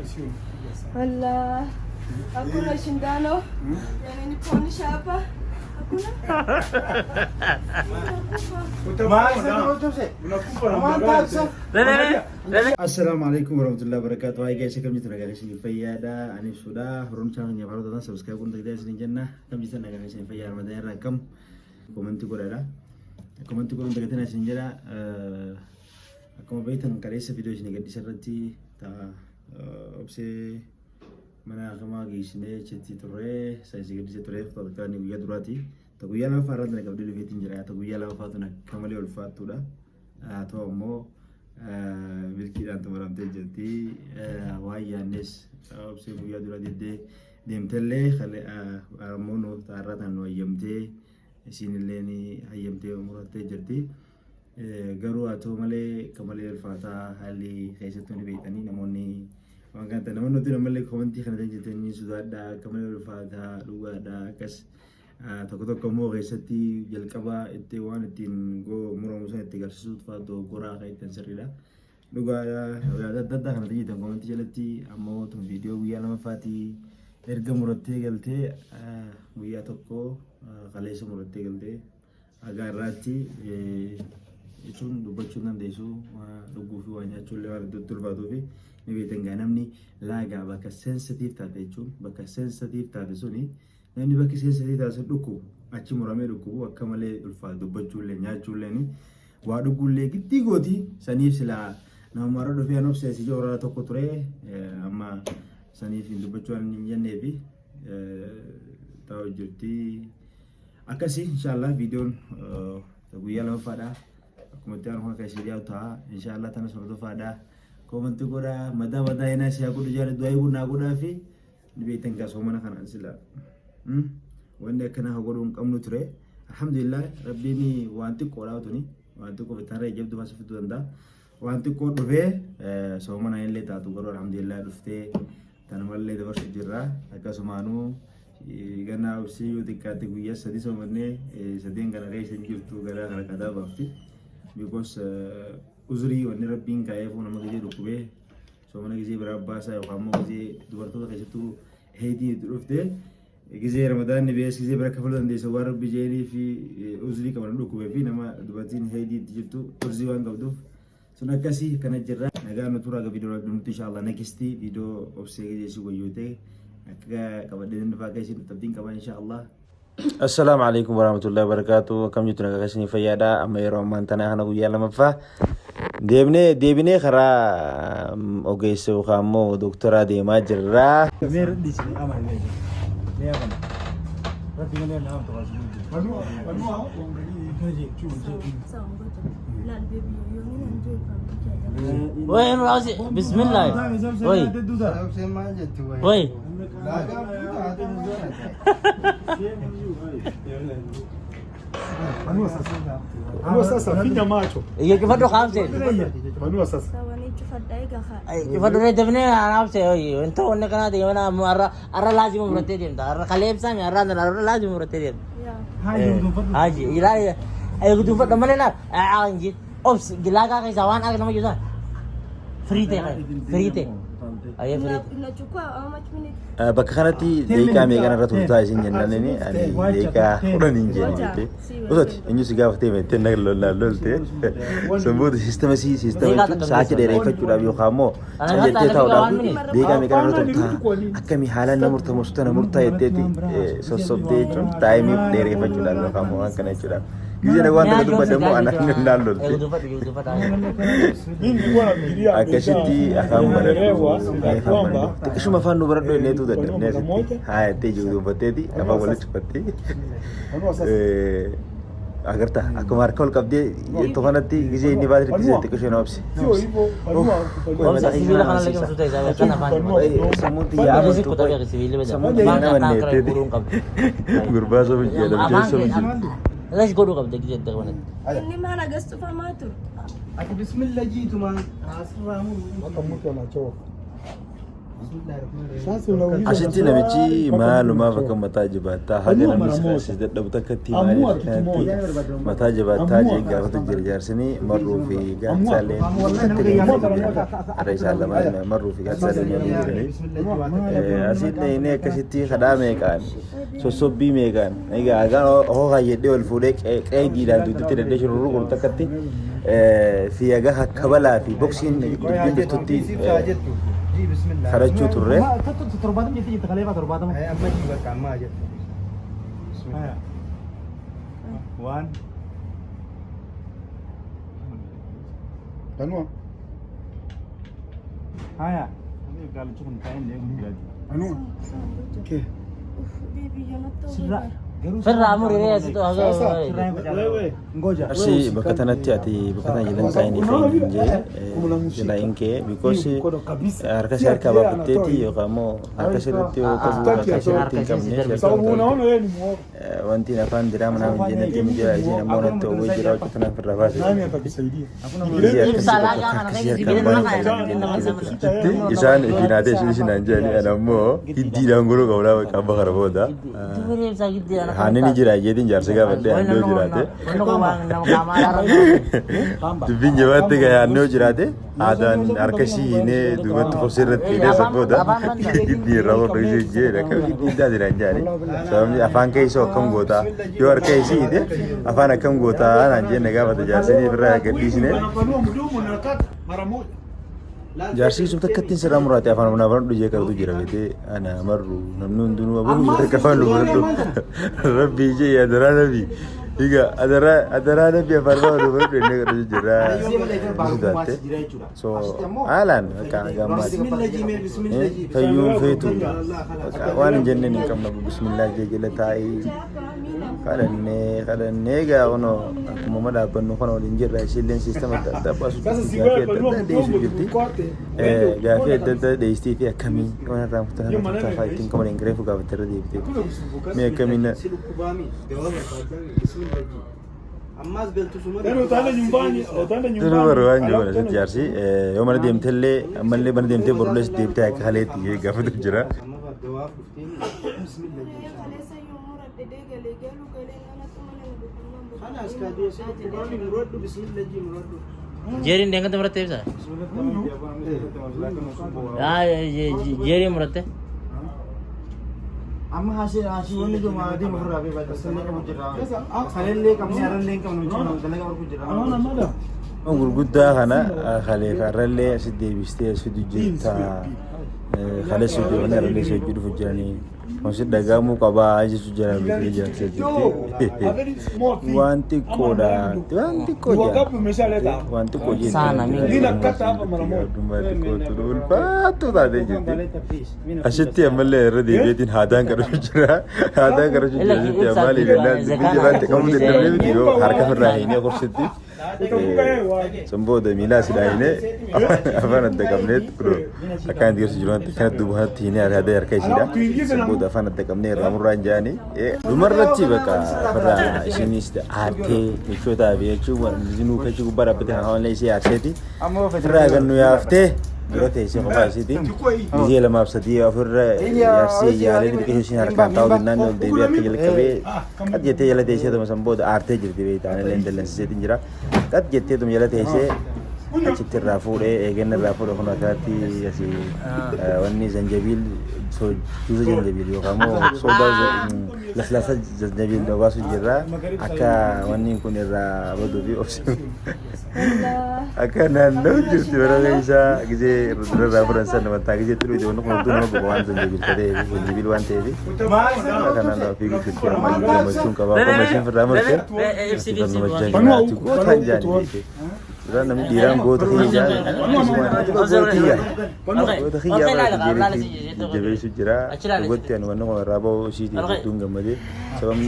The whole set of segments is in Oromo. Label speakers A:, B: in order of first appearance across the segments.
A: Sio mkubwa sana.
B: Wala hakuna shindano yananiponisha hapa, hakuna.
A: Unakufa namna gani tena?
C: Assalaamu alaikum warahmatullahi wabarakatuh. Hi guys, akkam jirtu? Nagaa isin fayyaadha. Ani ibsuudha. Hordoftoota keenya baroota subscribe godhuun tajaajila isin jenna. Akkam jirtan? Nagaa isin fayyaa? Ramadaan irraa akkam? Comment godhadha. Comment godhuun dagatina isin jedha. Akkuma beektan kaleessa viidiyoo isin gaddisa irratti ta'a obsee mana hakamaa geessinee achitti turre isa isin gaddisa ture kan guyyaa duraati. Ta guyyaa lammaffaa irratti na qabdee dhufeetiin jira. Ta guyyaa lammaffaa tun akka malee ulfaattuudha. Haa ta'u ammoo milkiidhaan xumuramtee jirti. Waan yaadnes obsee guyyaa dura diddee deemtellee ammoo nuuf taarraa tan nu hayyamtee, isiin illee hayyamtee murattee jirti. Garuu haa ta'u malee akka malee ulfaataa haalli keessattuu ni beektanii namoonni waan kana ta'e namoonni nuti ammallee comment kana jettanii sodaadhaa, akka malee ulfaataa dhugaadhaa. Akkas tokko tokko immoo keessatti jalqaba itti waan ittiin muramu sana itti agarsiisuuf fa'aa dogoggoraa kan ittiin sirriidha. Dhugaadha, yaada adda addaa kanatti jettan comment jalatti. Ammoo tun viidiyoo guyyaa lammaffaati, erga murattee galtee guyyaa tokko, kaleessa murattee galtee hagaa irraatti jechuun dubbachuu hin dandeessu, dhuguu fi waa nyaachuu illee waan iddootti ulfaatuu fi ni beektan gaa. Namni laagaa bakka sensitive taate jechuun bakka sensitive taate suni, namni bakki sensitive taate sun dhukkubu, achi muramee dhukkubu, akka malee ulfaatu dubbachuu illee, nyaachuu illee, waa dhuguu illee giddii gooti. Saniif silaa nama dhufee an obsee si joora tokko ture, amma saniif hin dubbachuu waan hin jenneefi ta'u jirti. Akkasii inshallah viidiyoon guyyaa lamaffaadha. Akkuma itti aanu kan keessa dhiyaatu ta'a. Inshallah tanas hordofaadha. Comment godhaa, madaa madaa hinaa siyaa godhu jaala du'aa eeguu naa godhaa fi ni beektan gaa soomana kana sila. Wanni akkanaa godhuu hin qabnu ture. Alhamdulillah, rabbiin waan xiqqoodha tuni. Waan xiqqoo bitarra ijabdu fasa fiduu danda'a. Waan xiqqoo dhufee soomana illee taatu garuu alhamdulillah dhuftee tanumallee dabarsu jirra. Akkasumaanuu ganaa obsii yoo xiqqaate guyyaa 3 soomannee, sadeen kana keessa hin jirtu, garaa kana qadaa baafti. Because uzrii wanni rabbiin kaa'eefuu nama gizee dhukkubee soomana gizee biraa baasaa, yookaan immoo gizee dubartoota keessattuu heetii itti dhufte, gizee ramadaanni bees gizee bira kafaluu dandeessa waan rabbi jeenii fi uzrii qaban dhukkubee fi nama dubartiin heetii itti jirtu uzrii waan qabduuf sun akkasii kana jirra. Nagaa nu turaa, viidiyoo nuti inshallah next viidiyoo obsee gizee si wayyoo ta'e akka qabadhee dhufaa akka isin abdiin qaba inshallah. Assalaamu alaikum warahmatullahi wabarakatuh. Akkam jirtu? Nagaa keessanii fayyaadha? Amma yeroo ammaan tana kana guyyaa lammaffaa deemnee deebinee karaa ogeessa yookaan immoo doktoraa deemaa jirra.
A: Mee dhiisni amani, mee amani. Rabbi malee nama tokko asii jiru. Panua, panua, uangalie
B: Sawa, sawa, ngoja. Lal baby, yoonina enjoy pamoja.
D: Woi, Rosi, bismillah. Woi,
E: Maal jettu?
D: Woi.
E: Laagaa fuutaa.
A: Panua sasa. Panua sasa, finya macho.
D: Iya, cufadhu kaamse.
A: Panua sasa.
B: Sawa, ni cufadha egaa haa.
D: Cufadhu ree dafnee anaabse. Woi, wanta wanni kanaa deemana arra arra laazima murattee deemta. Arra kaleebsaami arra arra laazima murattee deemta.
B: Yaa.
D: Haji, ilaa guduunfadhu malee laal. Aa inji. Obs, laagaa keessaa waan akka nama jiru firii ta'e, firii ta'e. Ayyee, firii ta'e.
B: Inachukua how much minutes?
C: Bakka kanatti daqiiqaa meeqan irra turtaa isin jennaan, ani daqiiqaa 10 hin jenne jettee. Osoti eenyu si gaafatee meettee na lolte. Sun booda system sii system jechuun sa'aatii dheereffachuudhaaf yookaan immoo cal jettee taa'uudhaaf daqiiqaa meeqan irra turtaa, akkamii haalaan na murtamu suta na murtaa jetteeti sossobdee jechuun time dheereffachuudhaaf yookaan immoo waan kana jechuudhaaf. Gizee waan kana dubbadde immoo anaan naan lolte.
A: Mimi nilikuwa nafikiria
C: Akkasitti afaan baradhu,
A: ya
C: afaan
A: kwamba
C: baradhu, xiqqishuma afaan nu baradhu inneetu dadhabnee asitti haa jettee jiru dubbatteeti afaan walitti cufattee.
A: Panua sasa.
C: Agarta, akkuma harka ol qabdee jettu kanatti gisee inni baatee gisee xiqqishuu na obsi.
A: Sio hivyo, panua kupanua.
D: Obsa, sibiila kana illee cimsuu ta'e isaa kan afaan
C: Sammuun xiyyaa
D: Obsi
C: amantu
D: kutaa beeku sibiilli bada.
C: sammuun xiyyaa
D: Afaan
C: nama
D: afaan kara
C: neetteeti.
D: guuruun qabdu.
C: Gurbaa sobu jedhama
D: Afaan
C: keessa jiru.
D: Lash godhuu qabda gisee itti kanatti.
B: Inni maal agas cufamaa ture?
E: Ati bismillah jiitumaan asirraa muru.
A: Mpaka mtu anachoka. Sasa unauliza
C: Asitti
A: maswali
C: namichi
A: mpaka
C: maalumaaf
A: mtu
C: akka mataa jabaattaa haga
A: Ammoo
C: namni
A: mara moja.
C: si dadhabu takkatti
A: Ammoo
C: maaliif
A: kitu
C: kanatti
A: moja.
C: mataa jabaattaa
A: Ammoo
C: jee gaafatu jira jaarsini marruu fi
A: Ammoo
C: gaadsaalee
A: Ammoo mara moja.
C: har'a isaan lamaan marruu fi gaadsaalee ni jiranii. Asitti inni akkasitti kadhaa meeqaan sossobbii meeqaan egaa hagaan hoo kaayyadhee ol fuudhee qeediidhaan dugdatti dadhee shururuu godhu takkatti fi haga hakkabalaa fi boksiin dubbiin dhuftutti
E: Jii bismillah.
C: kadhachuu turre.
A: Torbaatama jettee jirta kaleefaa torbaatama.
E: Amma jii bakka ammaa jettu. Bismillah.
A: Waan.
F: Tanua.
A: Haya. Gaalichi kun taa'ee hin deemu.
F: Anua. Okay.
A: Sirra. Garuu
D: Firraa murii asitti
F: Sasa
D: osoo
F: wewe
A: Ngoja.
C: Arsii bakka tanatti ati bakka tana jalan taa'in
F: Unaona
C: ifeen
F: vile
C: jee jala hin kee because
F: Hii mkono kabisa.
C: harka
F: Si
C: si harka
F: ati yeye
C: baafatteeti
F: anatoa hivi.
C: yookaan immoo harka sirriitti yoo qabu
F: Hataki
C: harka sirriitti hin
D: atoe.
C: qabne si harka
F: Sababu unaona yeye ni muoga.
C: Wanti afaan diraama naaf hin jennetti hin jira isiin ammoo natti oowwee jira hojjetanaaf irraa baase.
F: Nani atakusaidia?
C: Biyya akkasii
D: Ibsaa
C: bakka
D: laagaa kana
C: akkasii
D: keessa
C: harkaan
D: sibiila
C: baay'ee
D: nama
C: kan hin
D: kana
C: jennetti isaan ifiin haatee isin isin naan jedhanii ana ammoo hiddiidhaan godhuu qabnaa bakka amma kana booda.
D: Dubaree ibsaa giddii ana
C: Haanni ni jira jeetiin jaarsa gaafadhee haanni yoo jiraate. Dubbiin jabaatte gaa haanni yoo jiraate aadaan harka ishii hiinee duubatti korsee irratti hidhee san booda hiddii irraa hodhu ishee jee akka hiddii taate naan jedhani. Sababni afaan keessoo akkam gootaa yoo harka ishii hidhe afaan akkam gootaa naan jenne gaafate jaarsanii ofirraa gadhiisne.
F: Anapanua mdomo nakata mara moja.
C: Jaarsi sun takka ittiin sirraa muraate afaan humnaa baradhu jee qabatu jira beetee ana marru namni hundinuu aboo kun takka afaan nu baradhu rabbii jee adaraa nabi egaa adaraa adaraa nabi afaan nu baradhu inni kadhatu jira sodaate so haalaan bakka gammaati fayyuun feetu bakka waan hin jenneen hin qabnu bismillah jee jala taa'ii kadhannee kadhannee egaa kunoo akkuma ma dhaabbannu kana waliin jirra isiilleen siistama adda addaa baasu
F: Sasa
C: jirti
F: si
C: gaafii
F: wewe
C: adda
F: panua
C: addaa dhiyeessu
F: mdomo
C: jirti.
F: tukwate.
C: Gaafii adda addaa dhiyeessitee fi akkamii waan irraa murtaa
F: Yoo
C: kana
F: mana
C: turtaa fa'aa ittiin qaban hin reefu gaafatte irra deebitee.
F: Hakuna kusumbuka.
C: Mee akkamiin
E: Si lukkubaami dawaa barbaadami bismillah jii. Ammaas galtu suma
F: Yaani utaenda nyumbani, utaenda
C: Tunu
F: nyumbani.
C: baruu waan jiru
F: Alafu
C: asitti
F: tena
C: jaarsi yoo mana deemtellee ammallee mana deemtee borullee si deebitee akka haleetti gaafatu jira.
E: Amma dawaaf dhufteen bismillah jii. Khalas kaaduu si lukkubaami muradhu bismillah jii muradhu.
D: Jeeriin deengata muratte ibsa. Jeeriin muratte.
A: Amma haasii haasii wanni jiru maatii ofirraa fi baay'ee qabu jira. Saleellee qabnu sarallee hin qabnu jechuudha dalagaa barku jira.
F: Anaona mada.
C: Gurguddaa kana kaleef har'allee asi deebistee as fidu jirta. Kaleessa hojii har'allee si hojii dhufu jiranii. Wanti dhagahamuu qabaa jechuu jira biqilii jiraachisa jirti.
F: A very small thing.
C: Waan xiqqoodha. Waan xiqqoo
F: Ni
C: jira.
F: wangapi umeshaleta?
C: Waan xiqqoo jirti.
D: Sana mingi.
F: Nina kata hapa mara moja.
C: Addummaa xiqqootu ulfaattuu taatee jirti. Asitti ammallee irra deebiitiin haadaan kadhachuu jira. Haadaan kadhachuu jira asitti maaliif jennaan dubbii jabaatti qabuu dadhabnee miti yoo harka ofirraa hiinee korsitti.
F: Utafunga yeye waje.
C: San booda miilaa si dhaayinee afaan adda qabneet kunoo akkaan itti garsiisu jiru kana duuba kanatti hiinee haadha harka ishiidha. San booda afaan adda qabnee irraa murraan jaanii dhumarratti bakka ofirraa ishiinis aartee jechootaa fi jechuun zinuu kachuu gubbaa dhaabbatee kan hawaasni ishee aarseeti. Ofirraa kan nu yaaftee dura teessee kophaa ishiiti. Gizee lamaaf sadii ofirra yaarsee yaalee xixiqqoo ishiin harkaan taa'u jennaan ol deebi'ee harka jalqabee qad jettee jala teessee tuma san booda aartee jirti beektaa ani illee dallansiiseetiin jira. Qad jettee tuma jala teessee achitti irraa fuudhee eeganna irraa fuudhe kun akkanatti asii wanni zanjabiil juusa zanjabiil yookaan immoo soodaa laslaasa zanjabiil dhugaasu jirra akka wanni kun irraa baduu fi obsi akka naannoo jirti bara isaa gisee irraa fuudhan san mataa gisee itti dhuyte wanni kun hunduu nama boqa waan zanjabiil ta'eef zanjabiil waan ta'eef akka naannoo fiiguu jirti amma gammachuun qabaa akkuma isheen firraa murte gammachaa jiraatu gootaan jaanii beekte. Duraan namni dhiiraan goota kiyya jaan goota kiyya goota kiyya bara jijjiirratti jajjabeessu jira dhugatti ani wanni kun irraa ba'uu isiitiif hedduun gammadee sababni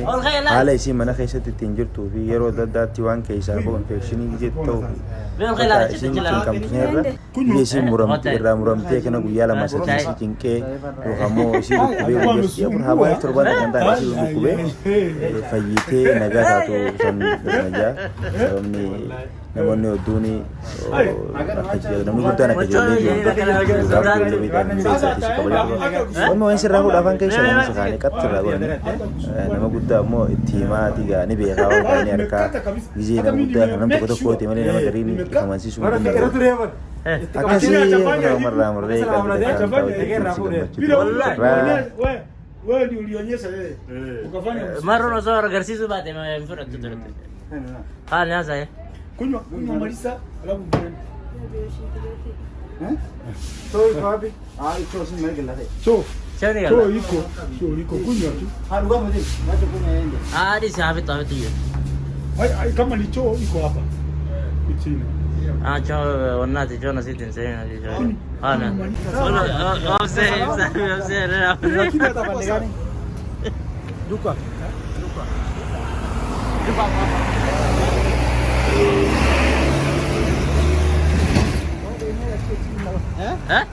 C: haala isii mana keessatti ittiin jirtuu fi yeroo adda addaatti waan keessaa bahu infekshinii gisee ta'uu fi bakka isiin cinqamtu sanirra Biyya isiin muramte irraa muramtee kana guyyaa lama sadii isii cinqee yookaan immoo isii dhukkubee guyyaa sadii afur haa baay'ee torbaan kan ta'an isii dhukkubee fayyitee nagaa taatu san najaa. Sababni namoonni hedduun akka namni guddaan akka ijoollee ijoollee gaafa ijoollee miidhaan hin beektu si kabajatu. Wanni waan sirraa fuudhaa afaan keessa waan isa kaanii qaxxi irraa godhanii nama guddaa immoo itti himaa gaa ni beekaa waan kaanii harkaa gizee nama guddaa kan nam tokko tokkooti malee nama gariin amansiisuu hin danda'u. Akkasii namarraa murree qalbii takkaan ta'u jechuun si
F: Bila
C: gammachiisu irraa.
F: wewe wewe ndio ulionyesha yeye. Ukafanya
D: Marroon osoo agarsiisuu baate hin fudhattu turte. Haa ni haasa'e.
F: Kunywa kunywa malisa alafu uende.
E: Choo iko wapi? Ah, choo si nimeweka.
F: Choo.
D: Choo ni
F: Choo
D: gala.
F: iko. Choo iko kunywa tu.
E: Ah, duka mzee. Wacha kunywa ende.
D: Haa dhisi hafitu hafitu iyyuu.
F: Ai ai kama ni choo iko hapa. Chini.
D: Haa choo wannaati choo nasiitiin seenaa choo. Haa na. Obsee ibsa obsee.
F: Lakini hata
E: Pande gani?
A: Duka.
D: Eh?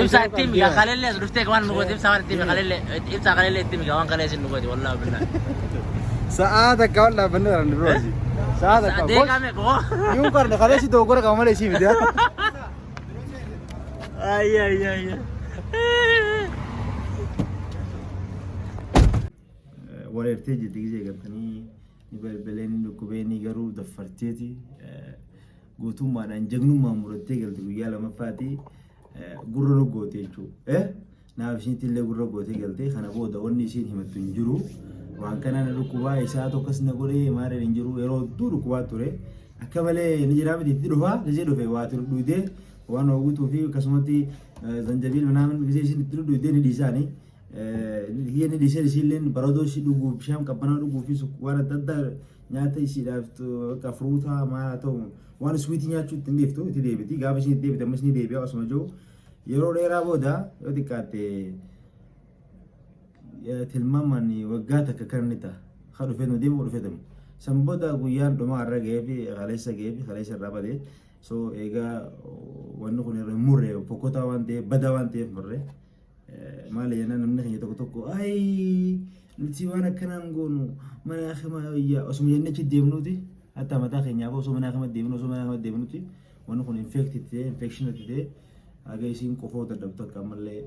D: Ibsa itti migaa kalellee as dhuftee waan nu goote ibsa waan itti migaa kalellee ibsa kalellee itti migaa waan kalee isin nu goote wallaahi billahi.
E: Sa'aa takka ol dhaabbannee jiran dura asii. Sa'aa takka.
D: Deeqaa meeqa hoo?
E: Yuun qarne kalee si dogoggora qaba malee isii miti.
D: Ay ay ay.
C: Wareertee jirti gisee galtanii ni balbalee ni dhukkubee ni garuu daffarteeti guutummaadhaan jagnummaan murattee galte guyyaa lamaffaati gurra nu goote jechuudha. Naaf ishiitti illee gurra gootee galte. Kana booda wanni ishiin himattu hin jiru. Waan kana na dhukkubaa isaa tokkos na godhee maareen hin jiru yeroo hedduu dhukkubaa ture. Akka malee ni jiraa miti itti dhufaa gisee dhufe waa dhuydee waan hawwituu fi akkasumatti zanjabiil manaamin gisee ishiin itti dhuydee ni dhiisaani. Kiyya ni dhiisee isiilleen baradoo ishii dhuguuf bishaan qabbanaa dhuguu fi waan adda addaa nyaata ishiidhaaf akka fruutaa maal haa ta'u waan sweetii nyaachuu itti hin dhiiftu itti deebiti. Gaafa ishiin itti deebite ammas ni deebi'a osuma jiru yeroo dheeraa booda yoo xiqqaatte tilmaamaan waggaa takka kan inni ta'a. Ka dhufee nu deemu dhufee deemu. San booda guyyaan dhumaa irra ga'ee fi kaleessa ga'ee fi kaleessa irraa badee so egaa wanni kun irra hin murre fokkotaa waan ta'eef badaa waan ta'eef murre. Maali jennaan namni keenya tokko tokko ayi nuti waan akkanaan goonu mana hakimaa wayyaa osuma jennee achi deemnuuti hatta mataa keenyaaf osoo mana hakimaa deemnu osoo mana hakimaa deemnuuti wanni kun infect ta'e infection ta'e haga isiin qofoo dadhabtu akka ammallee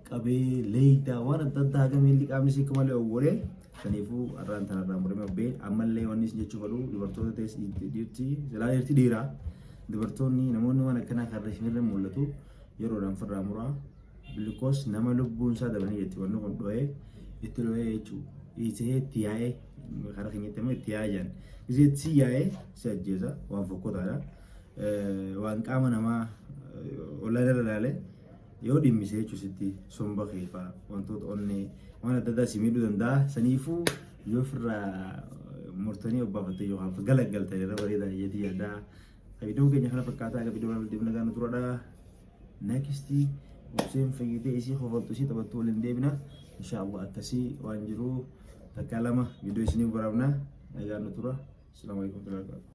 C: qabee leeydaa waan adda addaa haga miilli qaamni isii akka malee owwalee saniifuu har'aan tanarraa murame obbee ammallee wanni isin jechuu fedhu dubartoota ta'es dhiirti silaa dhiirti dhiiraa dubartoonni namoonni waan akkanaa karra isinirra mul'atu yeroodhaan firraa muraa. Bilikoos nama lubbuun isaa dabranii jetti wanni kun dho'ee itti dho'ee jechuudha. Dhiisee itti yaa'ee karaa keenyatti immoo itti yaa'ee jedhan. Gisee itti si yaa'ee si ajjeesa waan fokkotaadha. Waan qaama namaa ollaan irra ilaale yoo dhimmise jechuun sitti somba keefaa wantoota onnee waan adda addaa si miidhuu danda'a. Saniifuu yoo ofirraa murtanii obbaafatte yookaan galagaltan irra bareedaa jeetii yaadaa. Viidiyoon keenya kana fakkaataa akka viidiyoo kana deemna gaana turadha. Next obseen fayyitee isii kofaltu isii taphattu waliin deebina. Insha Allah akkasii waan jiru takka lama viidiyoo isinii waraabna. Nagaan nu tura. Assalamu alaikum warahmatullahi wabarakatuh.